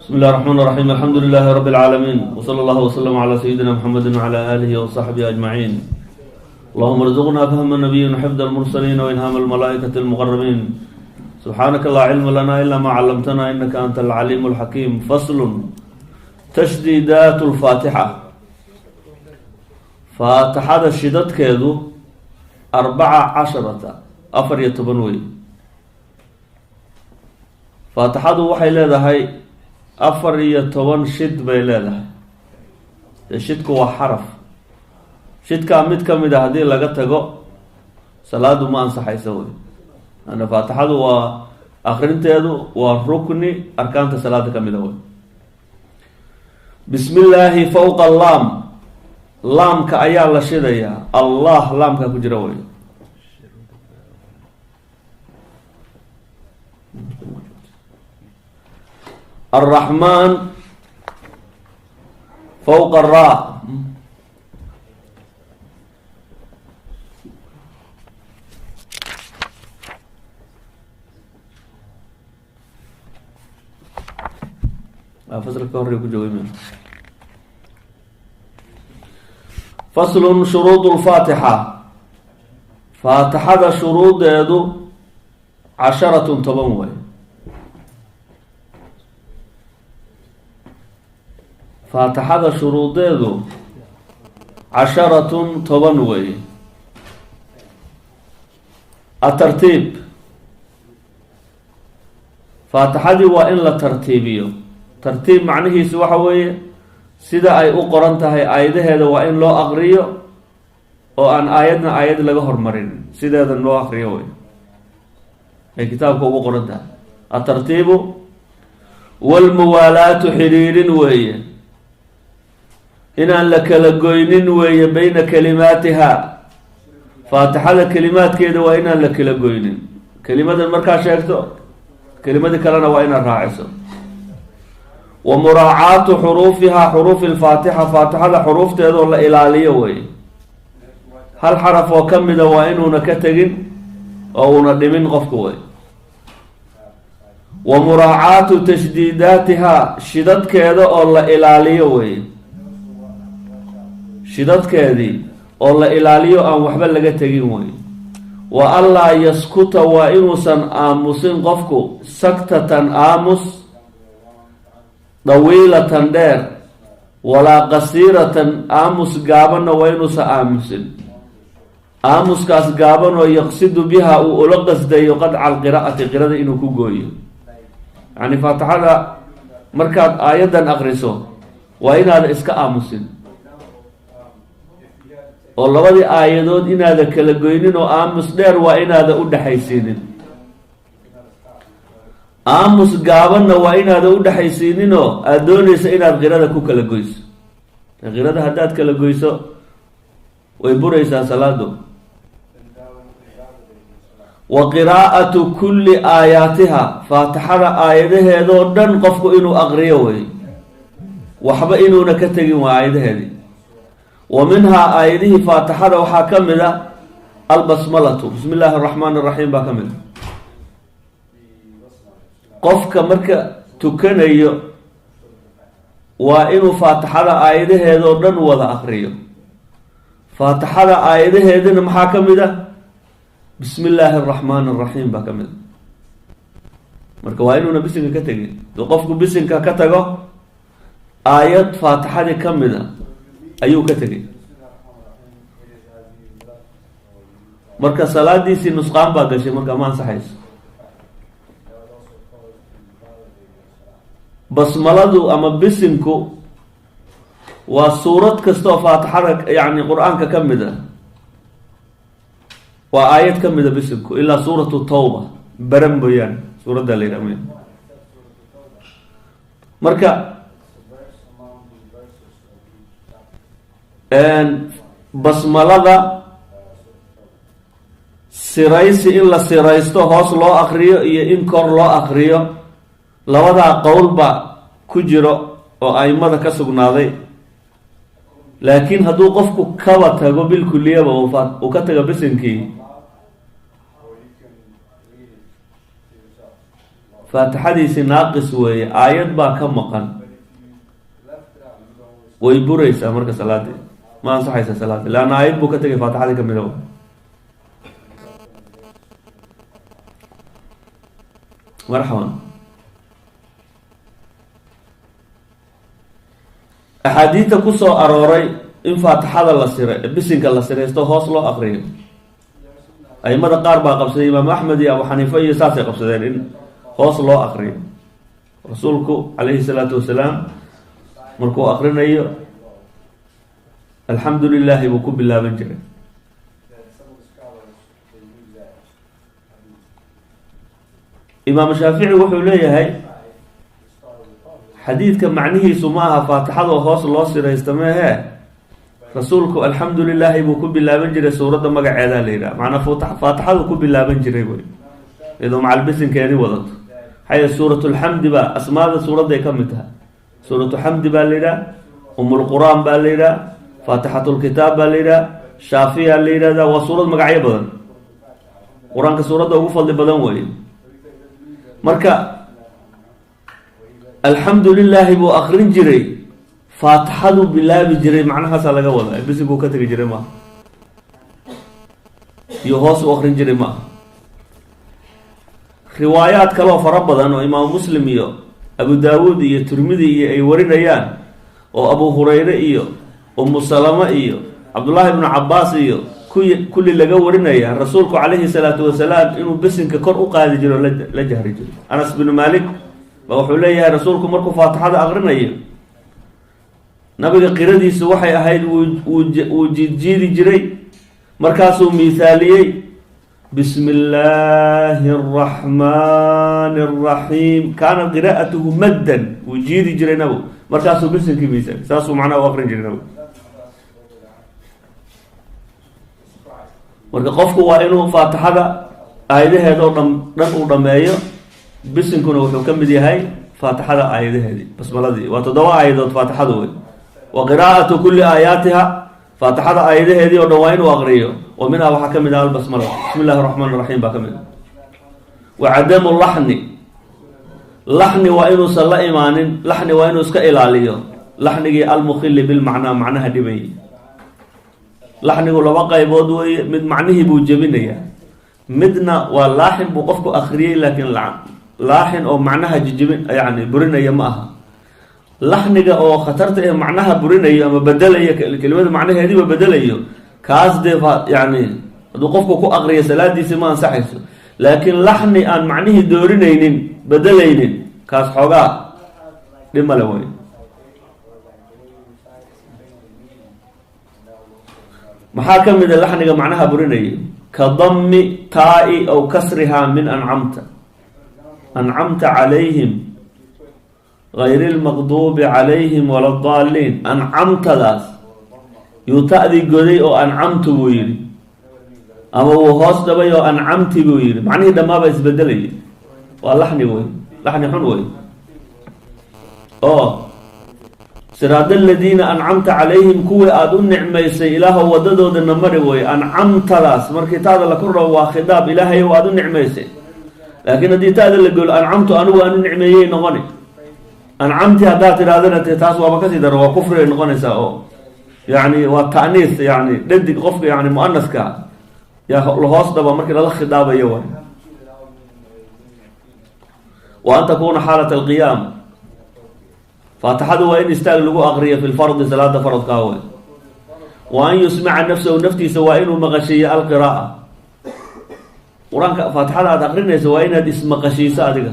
بسم الله الرحمن الرحيم، الحمد لله رب العالمين، وصلى الله وسلم على سيدنا محمد وعلى آله وصحبه أجمعين. اللهم ارزقنا فهم النبيين وحفظ المرسلين وإلهام الملائكة المقربين. سبحانك لا علم لنا إلا ما علمتنا إنك أنت العليم الحكيم. فصل: تشديدات الفاتحة. Faatixada shidadkeedu 14, 14 wey. Faatixadu waxay leedahay 14 shid bay leedahay. Dee shidku waa xaraf. Shidkaa mid ka mid a haddii laga tago, salaadu ma ansaxayso wey. Ana faatixadu waa akrinteedu waa rukni arkaanta salaada ka mid a wey. Bismi illaahi fowqa laam, laamka ayaa la shidayaa. Allah laamka ku jira wey. Alraxmaan fowqa ra. Faslka hore ku joogay. Faslun: shuruud lfaatixa. Faatixada shuruudeedu 10, 10 way. Faatixada shuruudeedu 10, 10 wey. Atartiib, faatixadii waa in la tartiibiyo. Tartiib macnihiisu waxa weeye sida ay u qoran tahay aayadaheeda waa in loo aqriyo, oo aan aayadna aayad laga hormarin, sideeda loo aqriyo wey ay kitaabka ugu qoran tahay. Atartiibu walmuwaalaatu, xidhiidhin weeye, inaan la kala goynin weeye. Bayna kalimaatiha, faatixada kelimaadkeeda waa inaan la kala goynin. Kelimadan markaa sheegto, kelimadii kalena waa inaad raaciso. Wa muraacaatu xuruufihaa, xuruufi lfaatixa, faatixada xuruufteedoo la ilaaliyo weeye. Hal xaraf oo ka mida waa inuuna ka tegin oo uuna dhimin qofku wey. Wa muraacaatu tashdiidaatihaa, shidadkeeda oo la ilaaliyo weeye, shidadkeedii oo la ilaaliyo, aan waxba laga tegin wey. Wa anlaa yaskuta, waa inuusan aamusin qofku, saktatan, aamus, dawiilatan, dheer, walaa qasiiratan, aamus gaabanna waa inuusan aamusin. Aamuskaas gaaban oo yaqsidu biha, uu ula qasdayo, qadca alqiraa'ati, qirada inuu ku gooyo. Yacni faatixada markaad aayaddan aqriso waa inaada iska aamusin, oo labadii aayadood inaada kala goynin, oo aamus dheer waa inaada u dhexaysiinin. Aamus gaabanna waa inaada u dhexaysiininoo aada doonaysa inaad qirada ku kala goyso. Qirada haddaad kala goyso, way buraysaa salaadu. Wa qiraa'atu kulli aayaatiha, faatixada aayadaheedoo dhan qofku inuu aqriyo wey, waxba inuuna ka tegin waa aayadaheedii. Wa minhaa, aayadihii faatixada waxaa ka mid a albasmalatu, bismi illaahi araxmaan araxiim baa ka mid a. Qofka marka tukanayo waa inuu faatixada aayadaheedoo dhan wada aqriyo. Faatixada aayadaheedina maxaa ka mid ah? Bismi illaahi araxmaan araxiim baa ka mid a. Marka waa inuuna bisinka ka tegin. Duu qofku bisinka ka tago, aayad faatixadii ka mid a ayuu ka tegay. Marka salaadiisii nusqaan baa gashay, marka ma ansaxayso. Basmaladu ama bisinku waa suurad kasta oo faatixada, yacni qur-aanka ka mid a, waa aayad ka mida bisinku, ilaa suuratu tawba baran mooyaane, suuradda la yidhaha. Marka basmalada siraysi, in la siraysto, hoos loo akriyo iyo in kor loo akriyo, labadaa qowlba ku jiro oo aimada ka sugnaaday. Laakiin hadduu qofku kaba tago bilkuliyaba, uu ka tago bisinkii, Faatixadiisi naaqis weeye, aayad baa ka maqan, way buraysaa marka salaadii, ma ansaxaysa salaadii, leanna aayad buu ka tegay faatixadii ka mida. Marxaban. Axaadiidta kusoo arooray in faatixada la sira, bisinka la siraysto, hoos loo aqriyo, aimada qaar baa qabsaday, Imaam Axmed iyo Abu Xaniifa iyo saasay qabsadeen in hoos loo aqriyo. Rasuulku calayhi salaatu wasalaam markuu aqrinayo alxamdu lilaahi buu ku bilaaban jiray. Imaam Shaafici wuxuu leeyahay xadiidka macnihiisu ma aha faatixadoo hoos loo siraysta meehee, rasuulku alxamdu lilaahi buu ku bilaaban jiray suuradda magaceedaa la yidhaha, macnaa faatixadu ku bilaaban jiray wey, iyadoo macalbisinkeedii wadato. Maxaa suuratulxamdi baa asmaada suuradday ka mid tahay. Suuratu xamdi baa la yidhaha, umulqur'aan baa la yidhaha, faatixatulkitaab baa la yidhaha, shaafiyaa la yidhahdaa. Waa suurad magacyo badan, qur-aanka suuradda ugu fadli badan weeye. Marka alxamdu lilaahi buu akrin jiray, faatixaduu bilaabi jiray, macnahaasaa laga wadaa. Bisinkuu ka tegi jiray maaha, iyo hoos u akrin jiray maaha. Riwaayaad kaloo fara badan oo Imaamu Muslim iyo Abu Daawuud iyo Tirmidi iyo ay warinayaan, oo Abu Hurayre iyo Umu Salama iyo Cabdullaahi ibnu Cabaas iyo kulli laga warinaya, rasuulku calayhi salaatu wasalaam inuu bisinka kor u qaadi jiro, la jahri jiro. Anas binu Maalik ba wuxuu leeyahay rasuulku markuu faatixada aqrinayo, nabiga qiradiisu waxay ahayd wuu jiidjiidi jiray, markaasuu miithaaliyey bismi illaahi araxmaani araxiim, kaana qiraa'atuhu maddan, wuu jiidi jiray nabigu, markaasuu bisinkii miithaali, saasuu macnaha u aqrin jiray nabigu. Marka qofku waa inuu faatixada aayadaheeda oo dhan uu dhameeyo. Bisinkuna wuxuu ka mid yahay faatixada aayadaheedii, basmaladii. Waa 7 aayadood faatixadu wey. Wa qiraa'atu kulli aayaatiha, faatixada aayadaheedii oo dhan waa inuu aqriyo. Wa minhaa waxaa ka mid ah albasmala, bismi illahi raxmaan raxiim baa ka mid ah. Wa cadamu laxni, laxni waa inuusan la imaanin, laxni waa inuu iska ilaaliyo, laxnigii almukhili bilmacnaa, macnaha dhibayy. Laxnigu laba qaybood weeye, mid macnihii buu jebinayaa, midna waa laaxin buu qofku akriyey, laakiin laaxin oo macnaha jijibin, yani burinaya ma aha. Laxniga oo khatarta ee macnaha burinayo ama bedelayo, kelimada macnaheediiba bedelayo, kaas dee yani hadduu qofku ku akriyo salaadiisi ma ansaxayso. Laakiin laxni aan macnihii doorinaynin, bedelaynin, kaas xoogaa dhib male wey. Maxaa ka mid a laxniga macnaha burinayo? Ka dammi taa-i aw kasrihaa min ancamta, ancamta calayhim gayri lmaqduubi calayhim wala daaliin. Ancamtadaas yuu ta'dii goday oo ancamtu buu yidhi, ama wuu hoos dhabay oo ancamti buu yidhi, macnihii dhammaaba isbedelayay. Waa laxni wey, laxni xun wey. Oo siraada aladiina ancamta calayhim, kuwii aada u nicmaysay ilaahow wadadoodana mari wey. Ancamtadaas markii taada la kordhabo waa khidaab, ilaahay aada u nicmaysay. Laakiin haddii taada la golo, ancamtu anigu aan u nicmeeyey noqoni. Ancamti haddaad tidhahdana te taas waaba kasii daro, waa kufri ay noqonaysaa, oo yani waa ta'niis, yani dhadig qofka, yani muanaska yaa lahoos dhaba markii lala khidaabayo waay. Wa an takuna xaalat alqiyaam, faatixadu waa in istaag lagu aqriyo fi lfardi, salaada faradkaa wey. Wa an yusmica nafsahu, naftiisa waa inuu maqashiiyo alqiraa'a. Qur-aanka faatixada aada aqrinayso waa inaad ismaqashiiso adiga.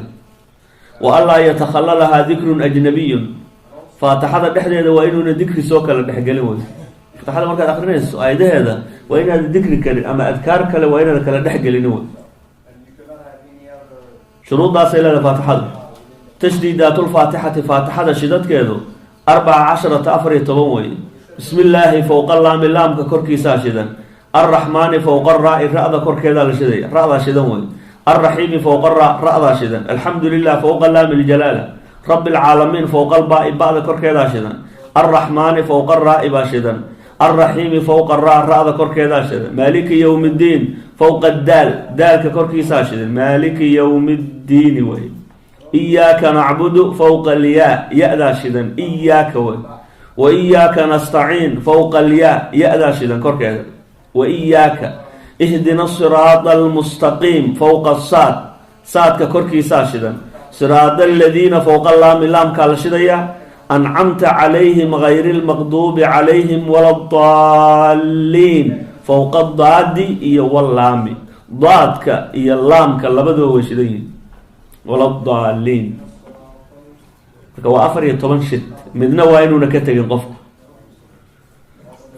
Wa anlaa yatakhalalahaa dikrun ajnabiyun, faatixada dhexdeeda waa inuuna dikri soo kala dhexgelin wey. Faatixada markaad aqrinayso aayadaheeda waa inaad dikri kalin ama adkaar kale waa inaad kala dhexgelinin wey. Shuruuddaasay leedahay faatixadu. Tashdiidaatulfaatixati, faatixada shidadkeedu 14, 14 weeye. Bismi illaahi fowqa laami, laamka korkiisaa shidan. Alraxmaani fowqa raa-i, ra-da korkeedaa la shidaya, ra-daa shidan wey. Alraxiimi fowqa ra, ra-daa shidan. Alxamdu lilah fowqa laami ljalaala. Rabbi alcaalamiin fowqa albaa-i, ba-da korkeedaa shidan. Alraxmaani fowqa raa-i baa shidan. Alraxiimi fowqa ra, ra-da korkeedaa shidan. Maaliki yowmi ddiin fowqa daal, daalka korkiisaa shidan. Maaliki yowmi ddiini wey. Iyaaka nacbudu fowqa alyaa, ya-daa shidan, iyaaka wey. Wa iyaaka nastaciin fowqa alyaa, ya-daa shidan korkeeda. Wa iyaaka ihdina siraada almustaqiim fowqa saad, saadka korkiisaa shidan. Siraada aladiina fowqa laami, laamkaa la shidayaa. Ancamta calayhim gayri lmaqduubi calayhim wala daaliin fowqa daadi iyo walaami, daadka iyo laamka labaduba way shidan yihiin, wala daaliin. Marka waa 14 shid, midna waa inuuna ka tegin qofku.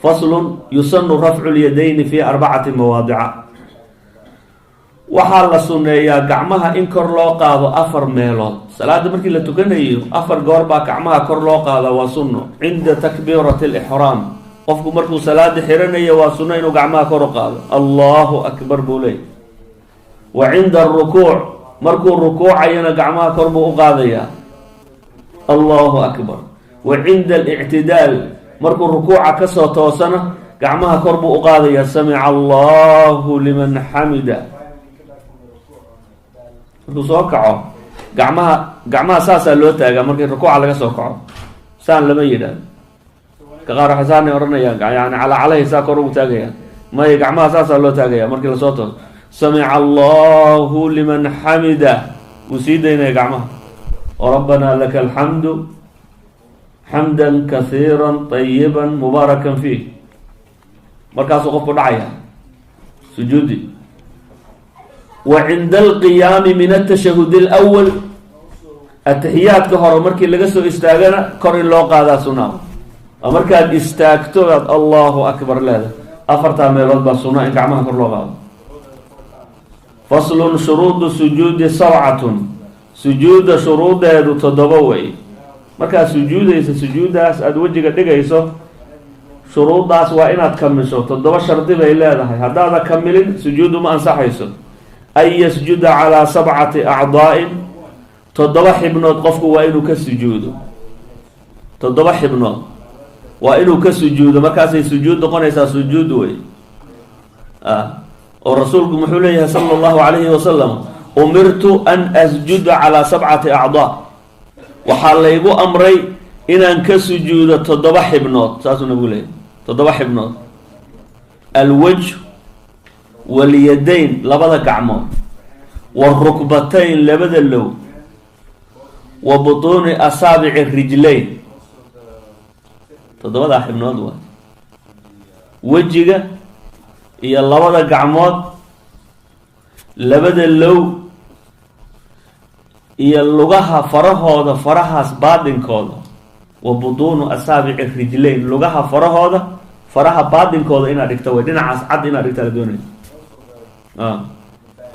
Faslun: yusanu rafcu lyadayni fi arbacati mawaadica. Waxaa la sunneeyaa gacmaha in kor loo qaado afar meelood. Salaada markii la tukanayo afar goor baa gacmaha kor loo qaada, waa sunno. Cinda takbiirati alixraam, qofku markuu salaada xiranayo waa sunno inuu gacmaha kor u qaado, "Allahu akbar" buu leeyay. Wa cinda arukuuc, markuu rukuucayana gacmaha kor buu u qaadayaa, "Allahu akbar". Wa cinda alictidaal, markuu rukuuca kasoo toosana gacmaha kor buu u qaadayaa, "Samica Allahu liman xamida". Markuu soo kaco gacmaha saasaa loo taagaa. Markii rukuuca laga soo kaco saan lama yidhaahdo. Ka qaar waxay saanay odhanayaan, yani calacalahay saa kor ugu taagayaan. Maya, gacmaha saasaa loo taagaya. Markii lasoo tooso "Samica Allahu liman xamida", wuu sii daynaya gacmaha oo "Rabbanaa laka alxamdu xamda kasiira طayiba mubaarakan fiih". Markaasuu qofku dhacaya sujuudi. Wa cinda alqiyaami min atashahud alwal, atixiyaadka hore markii laga soo istaagana kor in loo qaadaa sunaa. Waa markaad istaagto aad "Allahu akbar" leedahay. Afartaa meelood baa sunaa in gacmaha kor loo qaado. Faslun: shuruudu sujuudi sabcatun, sujuudda shuruudeedu toddoba wey. Markaad sujuudayso, sujuuddaas aada wejiga dhigayso, shuruuddaas waa inaad kamisho. Toddoba shardi bay leedahay, haddaada kamilin sujuuddu ma ansaxayso. An yasjuda calaa sabcati acdaa'in, toddoba xibnood qofku waa inuu ka sujuudo. Toddoba xibnood waa inuu ka sujuudo, markaasay sujuud noqonaysaa, sujuud wey. Oo rasuulku muxuu leeyahay sala allahu calayhi wasalam? "Umirtu an asjuda calaa sabcati acdaa", waxaa laygu amray inaan ka sujuudo toddoba xibnood, saasuu nabigu leeyahay. Toddoba xibnood: alwajh walyadayn, labada gacmood, waalrukbatayn, labada low, wa butuuni asaabici rijlayn. Toddobadaa xibnood waa wejiga iyo labada gacmood, labada low iyo lugaha farahooda, farahaas baadinkooda. Wa butuunu asaabici rijlayn, lugaha farahooda, faraha baadinkooda inaad dhigto way, dhinacaas cad inaad dhigta la doonaya.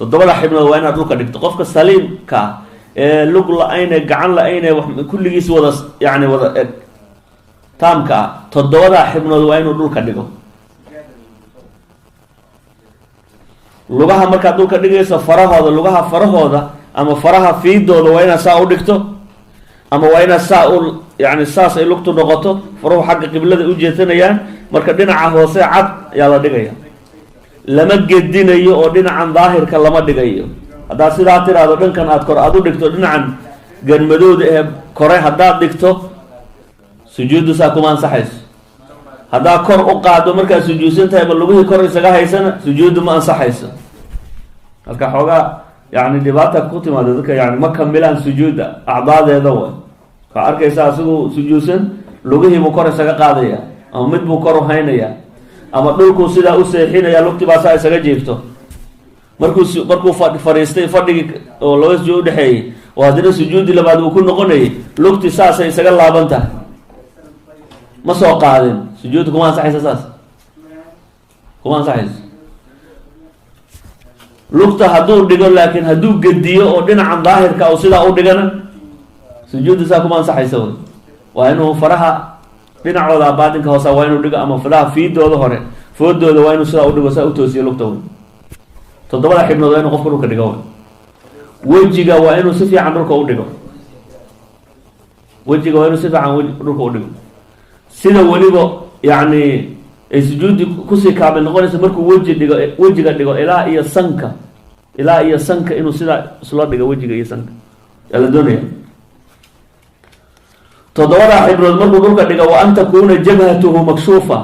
Toddobada xibnood waa inaad dhulka dhigto. Qofka saliimka ah ee lug la-ayne, gacan la-ayne, kulligiis wada, yani wada eg, taamka ah, toddobadaa xibnood waa inuu dhulka dhigo. Lugaha markaad dhulka dhigayso, farahooda, lugaha farahooda ama faraha fiidooda waa inaad saa u dhigto, ama waa inaad saa u, yani saas ay lugtu noqoto, faruhu xagga qiblada u jeesanayaan. Marka dhinaca hoose cad ayaa la dhigaya, lama gedinayo oo dhinacan daahirka lama dhigayo. Haddaad sidaa tiraahdo, dhankan aad kor aad u dhigto, dhinacan ganmadowda ee kore haddaad dhigto, sujuuddu saa kuma ansaxayso. Haddaad kor u qaaddo markaad sujuudsan tahay, ba lugihii kor isaga haysana, sujuuddu ma ansaxayso. Marka xoogaa yani dhibaata ku timaado dadka, yani ma kamilaan sujuudda acdaadeeda. Way waxaa arkaysaa asiguu sujuudsan, lugihiibuu kor isaga qaadaya, ama mid buu kor u haynaya, ama dhulkuu sidaa u seexinaya, lugtii baa saa isaga jiifto. Markuu fadhiistay fadhigii oo laba sujuud udhexeeyey, oo haddana sujuudi labaad uu ku noqonayay, lugti saasay isaga laaban tahay, ma soo qaadin. Sujuudda kuma ansaxaysa, saas kuma ansaxayso. Lugta hadduu dhigo, laakiin hadduu gediyo oo dhinacan daahirka uu sidaa u dhigana, sujuudda saa kuma ansaxaysa. Wey waa inuu faraha dhinacooda baatinka hoosa waa inuu dhigo, ama faraha fiidooda hore, foodooda waa inuu sidaa udhigo, saa u toosiyo lugta. Wey toddobada xibnood waa inuu qofka dhulka dhigo. Wey wejiga waa inuu si fiican dhulka u dhigo. Wejiga waa inuu si fiican dhulka u dhigo, sida weliba yacni ay sujuudi kusii kaamil noqonaysa markuu weji dhigo, wejiga dhigo ilaa iyo sanka, ilaa iyo sanka inuu sidaa isla dhigo, wejiga iyo sanka. Yaa la doonaya toddobadaa xibnood markuu dhulka dhiga, wa an takuuna jabhatuhu makshuufa,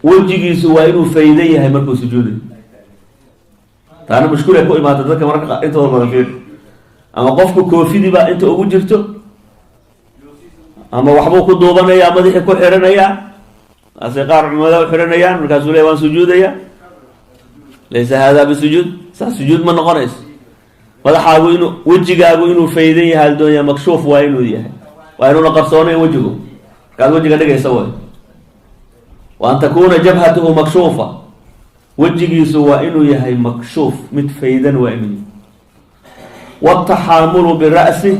wejigiisu waa inuu faydan yahay markuu sujuudayo. Taana mushkulay ku imaata dadka mararka intooda badan. Fiir, ama qofku koofidii baa inta ugu jirto, ama waxbuu ku duubanayaa, madaxii ku xiranayaa, kaasay qaar cumada u xiranayaan, markaasuu ley waan sujuudaya. Laysa haadaa bisujuud, saas sujuud ma noqonayso. Madaxaagu inuu, wejigaagu inuu faydan yahay la doonaya, makshuuf waa inuu yahay, waa inuuna qarsoonayn wejigu markaad wejiga dhigaysa. Way wa an takuuna jabhatuhu makshuufa, wejigiisu waa inuu yahay makshuuf, mid faydan waa inuu yahay. Wataxaamulu bira'si,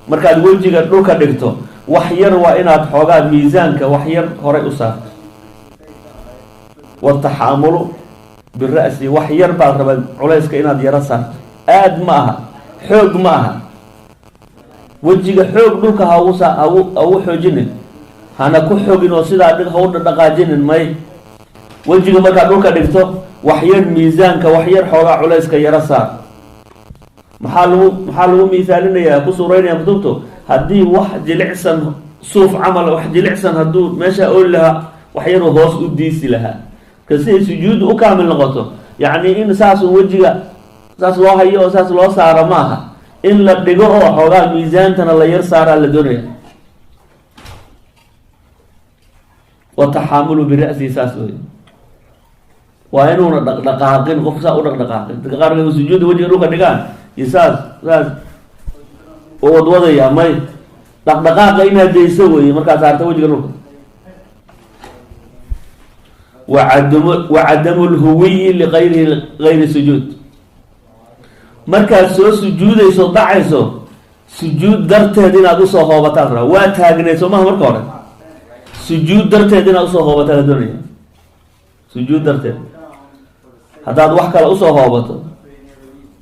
markaad wejiga dhulka dhigto, wax yar waa inaad xoogaa miisaanka wax yar horay u saarto. Wataxaamulu bira'si, wax yar baad rabaa culayska inaad yaro saarto, aad ma aha, xoog ma aha. Wejiga xoog dhulka hagu sa hagu hagu xoojinin, hana ku xogin oo sidaa dhig ha u dhaqaajinin. May, wejiga markaad dhulka dhigto, wax yar miisaanka, wax yar xoogaa culayska yaro saar. Maxaa lagu miisaalinayaa, ku suuraynaya kutubtu? Haddii wax jilicsan, suuf camal, wax jilicsan hadduu meesha ooli lahaa, wax yaruu hoos u diisi lahaa. Marka siday sujuuddu u kaamil noqoto, yacni in saas wejiga saas loo hayo oo saas loo saaro maaha, in la dhigo oo xoogaa miisaantana la yar saaraa la doonaya. Wataxaamulu bira'sihi, saas wey, waa inuuna dhaqdhaqaaqin qof, saa u dhaqdhaqaaqin. Dadka qaar sujuudda wejiga dhulka dhigaan iyo saas saas u wadwadaya. May, dhaqdhaqaaqa inaad dayso weye markaad saarta wejiga dhulka. Wacadam wacadamu lhuwiyi ligayrihi, gayri sujuud. Markaad soo sujuudayso, dhacayso, sujuud darteed inaad usoo hoobataan rabaa. Waa taagneed soo maha marka hore? Sujuud darteed inaad usoo hoobataa la doonaya, sujuud darteed. Haddaad wax kale usoo hoobato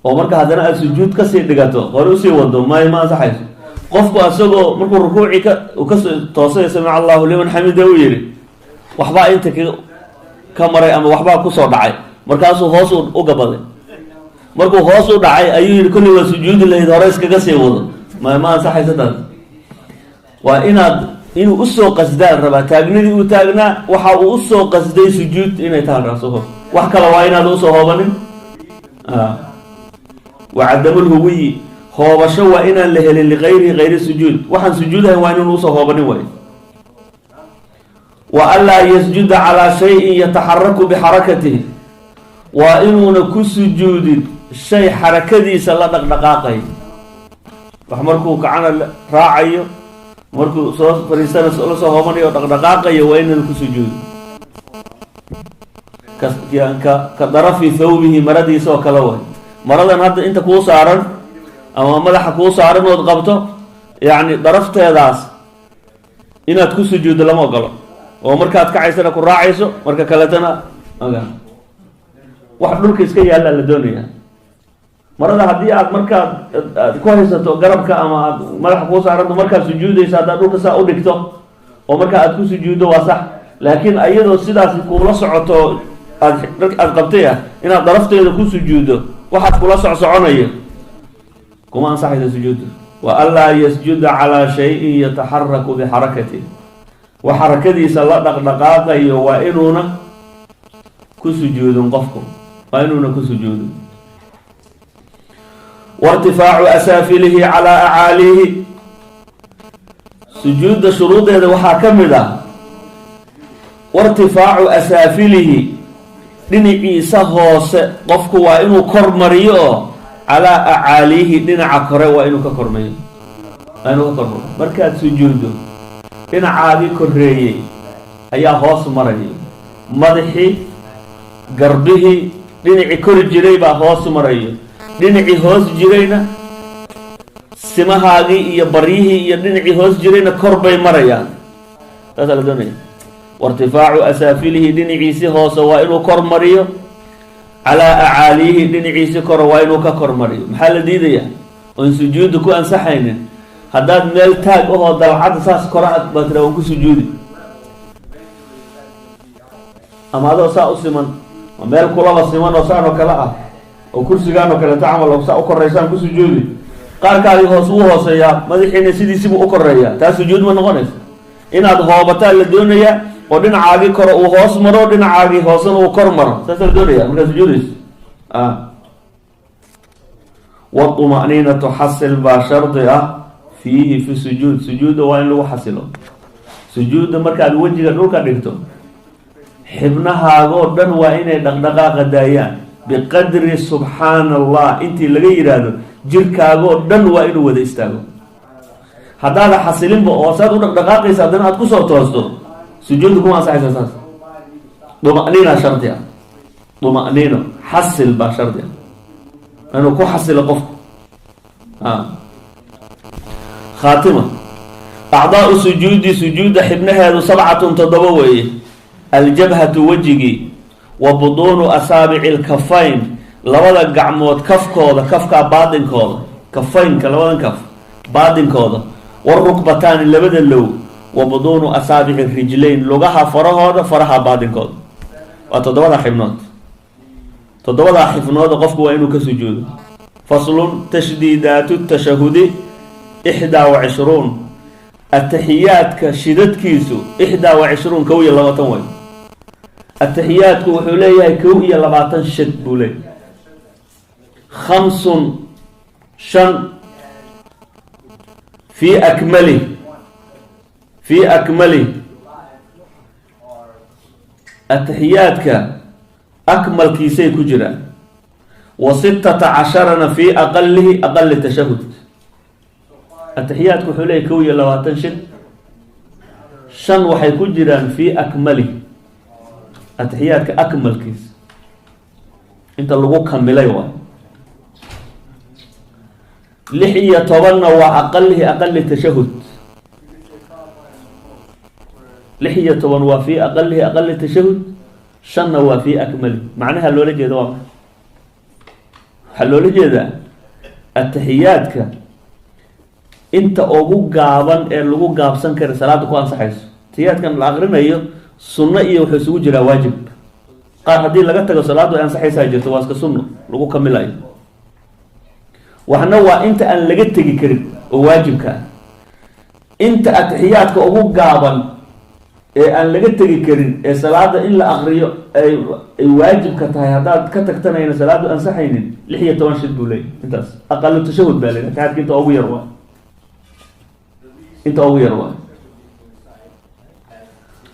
oo marka haddana aada sujuud kasii dhigato, hore usii wado, may, ma ansaxayso. Qofku asagoo markuu rukuucii ka kasoo toosay, samica Allahu liman xamida uu yihi, waxbaa inta ka maray ama waxbaa kusoo dhacay, markaasuu hoos u gabaday. Markuu hoos u dhacay ayuu yihi kolley waa sujuudi lahayd, hore iskaga sii wado. Ma ansaxayso taas. Waa inaad inuu usoo qasdaa rabaa. Taagnidii uu taagnaa waxa uu usoo qasday sujuud inay tahan rabaa, wax kale waa inaad usoo hoobanin. Wa cadamulhuwiyi, hoobasho waa inaan la helin, ligayrihi, gayri sujuud, waxaan sujuudahayn waa inuun usoo hoobanin waay. Wa anlaa yasjuda calaa shayin yataxaraku bixarakatihi, waa inuuna ku sujuudin shay xarakadiisa la dhaqdhaqaaqayo, wax markuu kacana raacayo, markuu soo fariisana la soo hoobanayo o dhaqdhaqaaqayo, waa inaanu ku sujuudin. Ka darafi thawbihi, maradiisa oo kale way. Maradan hadda inta kuu saaran ama madaxa kuu saaran ood qabto, yacni darafteedaas inaad ku sujuuddo lama ogolo, oo markaad kacaysana ku raacayso, marka kaletana wax dhulka iska yaallaa la doonaya. Marada haddii aad markaad aad ku haysato garabka ama aad madaxa kuu saaranto, markaad sujuudayso haddaad dhulka saa u dhigto oo markaa aad ku sujuuddo, waa sax. Laakiin ayadoo sidaas kuula socoto aad aad qabtay ah inaad darafteeda ku sujuuddo, waxaad kula socsoconayo, kuma ansaxaysa sujuuddu. Wa anlaa yasjuda calaa shayin yataxaraku bixarakatih, wa xarakadiisa la dhaqdhaqaaqayo waa inuuna ku sujuudin qofku, waa inuuna ku sujuudin. Wairtifaacu asaafilihi calaa acaalihi, sujuudda shuruudeeda waxaa ka mid ah wairtifaacu asaafilihi, dhinaciisa hoose qofku waa inuu kor mariyo, oo calaa acaalihi, dhinaca kore waa inuu ka kormayo, waa inuu ka kormaro. Markaad sujuuddo, dhinacaagii koreeyey ayaa hoos marayo, madaxii, garbihii, dhinacii kori jiray baa hoos marayo. Dhinacii hoos jirayna, simahaagii iyo baryihii iyo dhinacii hoos jirayna kor bay marayaan. Saasaa la doonaya. Wairtifaacu asaafilihi, dhinaciisi hoose waa inuu kor mariyo, calaa acaaliyihi, dhinaciisi kore waa inuu ka kor mariyo. Maxaa la diidayaa oon sujuudda ku ansaxaynin? Haddaad meel taag ahoo dalcadda saas kora ad baa tira waan ku sujuudi, ama adoo saa u siman, meel kulaba siman oo saan oo kale ah, oo kursigaan oo kaleeto camal oo saa u koraysaan ku sujuudi. Qaarkaagii hoos wuu hooseeyaa, madaxiina sidiisibuu u koreeyaa. Taa sujuud ma noqonayso. Inaad hoobataa la doonayaa oo dhinacaagii kore uu hoos maro, dhinacaagii hoosena uu kor maro. Saasaa la doonaya markaad sujuudayso. Watuma'niinatu, xasil baa shardi ah, fiihi, fi sujuud. Sujuudda waa in lagu xasilo. Sujuudda markaad wejiga dhulka dhigto, xibnahaagoo dhan waa inay dhaqdhaqaaqa daayaan biqadri subxaana Allah intii laga yidhaahdo. Jirkaagoo dhan waa inuu wada istaago. Haddaada xasilinba oo saad u dhaqdhaqaaqaysa haddana aad kusoo toosto, sujuudda kuma ansaxaysa. Saas duma'niina shardi ah. Duma'niino, xasil baa shardi ah, inuu ku xasilo qofku. Khaatima. Acdaau sujuudi, sujuudda xibnaheedu, sabcatun, toddoba weeye: aljabhatu, wejigii, wa buduunu asaabici lkafayn, labada gacmood kafkooda, kafkaa baadinkooda, kafaynka, labadan kaf baadinkooda, warukbataani, labada low, wa buduunu asaabici rijlayn, lugaha farahooda, faraha baadinkooda. Waa toddobada xibnood. Toddobadaa xibnooda qofku waa inuu ka sujuudo. Faslun. Tashdiidaatu tashahudi 21. Ataxiyaadka shidadkiisu 21, 21 way. Ataxiyaadku wuxuu leeyahay 21 shid buu leeyahay. Khamsun, shan, fii akmali, fii akmali, ataxiyaadka akmalkiisay ku jiraan, wa 16na fii aqalihi, aqali tashahud. Ataxiyaadku wuxuu leeyahy 21 shid. Shan waxay ku jiraan fii akmali, atixiyaadka akmalkiisa, inta lagu kamilay waay. 16na waa aqalihi, aqali tashahud. 16 waa fii aqalihi, aqali tashahud, shanna waa fii akmali. Macnaha loola jeeda waa maxay? Waxaa loola jeedaa atixiyaadka inta ugu gaaban ee lagu gaabsan kara salaada ku ansaxayso. Atixiyaadkan la aqrinayo sunno iyo wuxuu isugu jiraa waajib. Qaar haddii laga tago salaaddu ay ansaxaysaa jirto, waa iska sunno lagu kamilayo. Waxna waa inta aan laga tegi karin oo waajibka ah. Inta atixiyaadka ugu gaaban ee aan laga tegi karin ee salaada in la aqriyo ay waajibka tahay, haddaad ka tagtanayna salaadu ansaxaynin, 16 shid buu leeyahy. Intaas aqalu tashahud baa leeyahy. Atixiyaadka inta ugu yar waa, inta ugu yar waa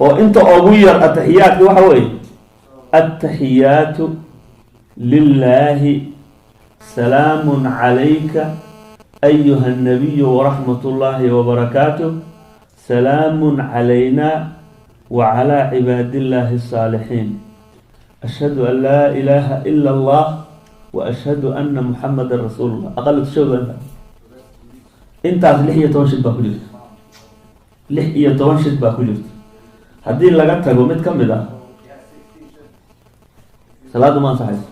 oo inta ugu yar atixiyaadka waxa weeye: aلtaxiyaatu lilahi, salaamu calayka ayuha الnabiyu waraxmat اllahi wbarakaatuh, salaamu calayna wacalى cibaadi illahi الsaalixiin, ashhadu an laa ilaha ila allah wa ashhadu ana muxamada rasuul llah. Aqal tashahud waa intaas. Intaas 16 shid baa ku jirta. 16 shid baa ku jirta. Haddii laga tago mid ka mid ah, salaaddu ma ansaxayso.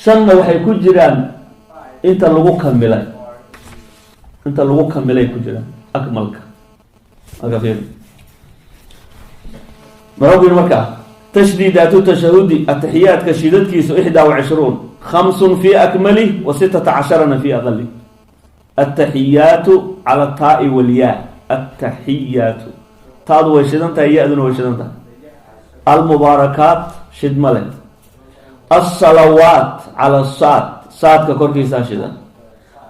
Shanna waxay ku jiraan inta lagu kamilay, inta lagu kamilay ku jiraan, akmalka. Marka fiir, muxuu ku yihi markaa? Tashdiidaatu tashahudi, atixiyaadka shidadkiisu, 21: khamsun fi akmali wa 16na fi aqali. Aلtaxiyaatu cala taai walyaa. Aلtaxiyaatu, taadu way shidan tahay, ya-duna way shidan tahay. Almubaarakaat shid ma leh. Alsalawaat cala saad, saadka korkiisaa shidan.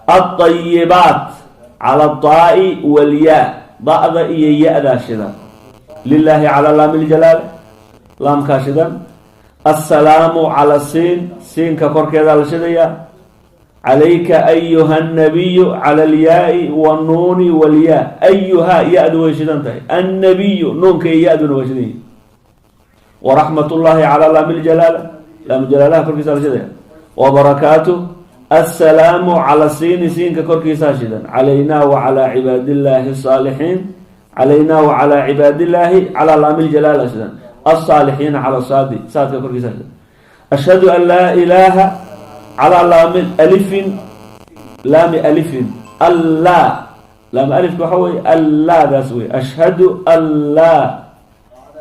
Alطayibaat cala taai walyaa, da-da iyo ya-daa shidan. Lilaahi cala laami ljalaal, laamkaa shidan. Assalaamu cala siin, siinka korkeedaa la shidayaa. Calayka ayuha annabiyu cala alyaai wannuuni walyaa. Ayuha, ya-du way shidan tahay. Annabiyu, nuunka iyo ya-duna waa shidan yihi. Waraxmat ullaahi cala laami ljalaala, laam jalaalaha korkiisaa la shidaya. Wabarakaatuh. Assalaamu cala siini, siinka korkiisaa shidan. Calaynaa wacalaa cibaadillaahi asaalixiin, calaynaa wacalaa cibaadillaahi calaa laami ljalaala shidan. Alsaalixiina cala saadi, saadka korkiisaa shidan. Ashhadu an laa ilaaha calaa laami alifin, laami alifin, allaa, laami alifka waxa weye allaadaas wey. Ashhadu an laa,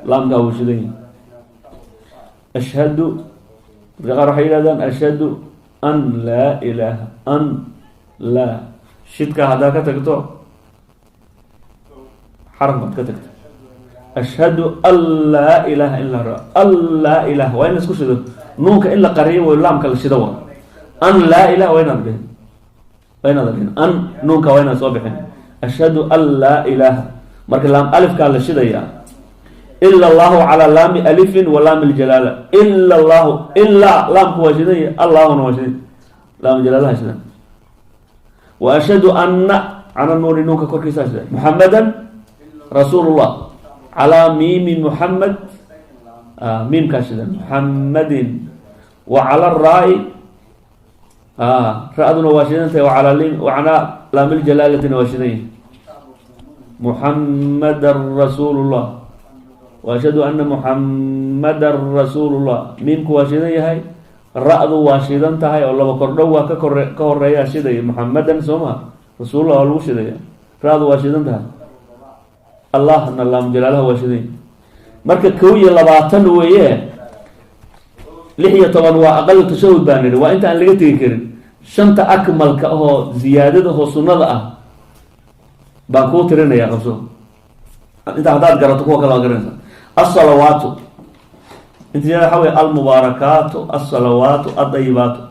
laamkaa wuu shidan yahay. Ashhadu, dadka qaar waxay yihahdaan ashhadu. An laa ilaaha, an laa, shidkaa haddaad ka tagto xaraf baad ka tagto. Ashhadu an laa ilaaha illa, an laa ilaha waa in la isku shido. Nuunka in la qariyo way, laamka la shido. Waa an laa ilaha, waa inaad dhihin, waa inaad dhihin an. Nuunka waa inaad soo bixin. Ashhadu an laa ilaaha, marka laam alifkaa la shidayaa. Ila allahu calaa laami alifin wa laami ljalaala. Ila allahu, ilaa laamku waa shidanya, allahuna waa shidan, laam jalaalaha shidan. Wa ashhadu anna cala nuuni, nuunka korkiisaa shidan. Muxamadan rasuulullah calaa miimi muxamed, miimkaa shidan, muxamadin. Wa cala raa-i, ra-duna waa shidan tahay. Wacalaa laamiljalaaladina waa shidan yahi. Muxamadan rasuulullah, wa ashhadu ana muxamadan rasuulullah. Miimku waa shidan yahay, ra-du waa shidan tahay, oo laba kordhow waa ka kore ka horeeyaa shidaya. Muxamadan, soo maha? Rasuulullah waa lagu shidaya, ra-du waa shidan tahay. Allahna laam jalaalaha waa shidan yahay. Marka 21 weeye, 16 waa aqalu tashahud baan nidhi, waa inta aan laga tegi karin. Shanta akmalka ahoo ziyaadada ahoo sunnada ah baan kuu tirinaya. Qabso inta, haddaad garato kuwa kale waa garanaysa. Asalawaatu inta waxa wey almubaarakaatu, alsalawaatu adayibaatu,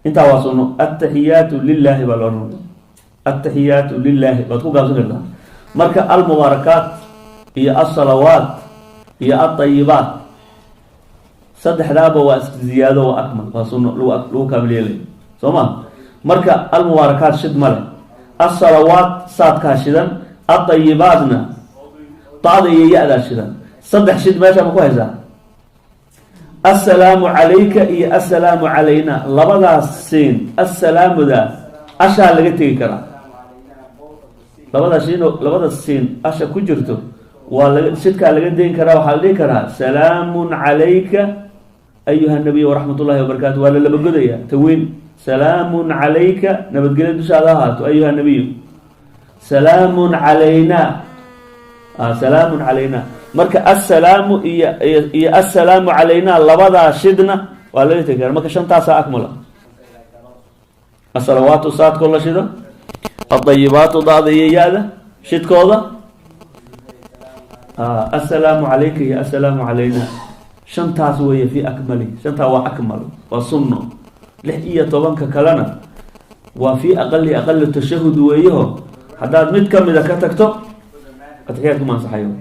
intaa waa sunno. Altaxiyaatu lilahi baa la ohanaya, altaxiyaatu lilahi baad ku gaabsan kartaa. Marka almubaarakaat iyo alsalawaat iyo alطayibaat saddexdaaba waa ziyaado, waa akmal, waa sunno lagu kaamil yeelay, soo ma? Marka almubaarakaat shid male, alsalawaat saadkaa shidan, alطayibaatna taada iyo ya-daa shidan. Saddex shid meesha ma ku haysaa? Assalaamu calayka iyo assalaamu calayna, labadaas siin assalaamuda ashaa laga tegi karaa. Labada shiin, labada siin asha ku jirto waa laga shidkaa laga dayn karaa. Waxaa la dhihi karaa salaamun calayka ayuha nabiy waraxmat ullahi wabarakatu. Waa la laba godaya, taweyn. Salaamun calayka, nabadgelyo dushaada ahaato, ayuha nabiyu. Salaamun calayna, salaamun calayna. Marka assalaamu iyo assalaamu calayna, labadaa shidna waa laga tegi kara. Marka shantaasaa akmala: asalawaatu saadkoo la shido, adayibaatu daada iyo ya-da shidkooda, assalaamu calayka iyo assalaamu calayna. Shantaas weeye fi akmali, shantaa waa akmal, waa sunno. 16-ka kalena waa fi aqali aqali tashahud weeyaho. Haddaad mid kamida ka tagto, atixiyaadku ma ansaxayo,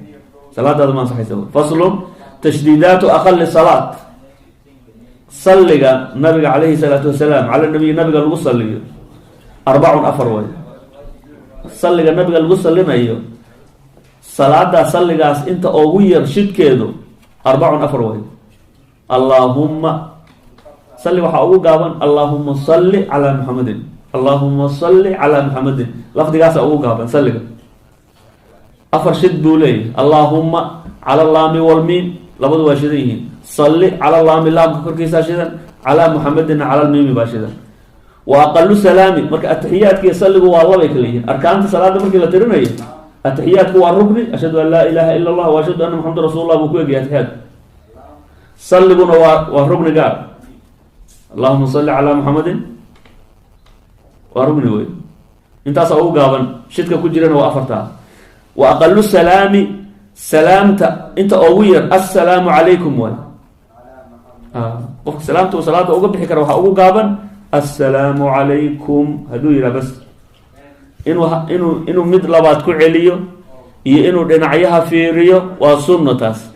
salaadaada ma ansaxaysa. Faslun: tashdiidaatu aqali salaat. Salliga nabiga calayhi salaatu wasalaam, cala nabiy, nabiga lagu saliyo, arbacun, afar way. Salliga nabiga lagu salinayo, salaada salligaas inta ugu yar shidkeedu arbacun, afar way. Allaahumma salli waxaa ugu gaaban allaahuma salli calaa muxamadin, allaahuma salli calaa muxamadin. Lafdigaasa ugu gaaban salliga, afar shid buu leeyahy. Allaahuma cala laami walmiim, labadu waa shidan yihiin. Salli cala laami, laamka korkiisaa shidan, calaa muxamedina cala lmiimi baa shidan. Wa aqalu salaami. Marka atixiyaadka iyo salligu waa labay kala yihiin. Arkaanta salaada markii la tirinayo, atixiyaadku waa rukni, ashhadu an laa ilaha ila allah wa ashhadu anna muxamada rasuul lah buu ku egyahay atixiyaadku. Salliguna waa rukni gaar. Allahuma salli calaa muxamadin waa rukni wey. Intaasa ugu gaaban, shidka ku jirana waa afartaa. Wa aqalu salaami, salaamta inta ugu yar, assalaamu calaykum waay. Qofka salaamta uu salaada uga bixi kara waxaa ugu gaaban assalaamu calaykum hadduu yidhaha bas. Inuu mid labaad ku celiyo iyo inuu dhinacyaha fiiriyo waa sunno. Taas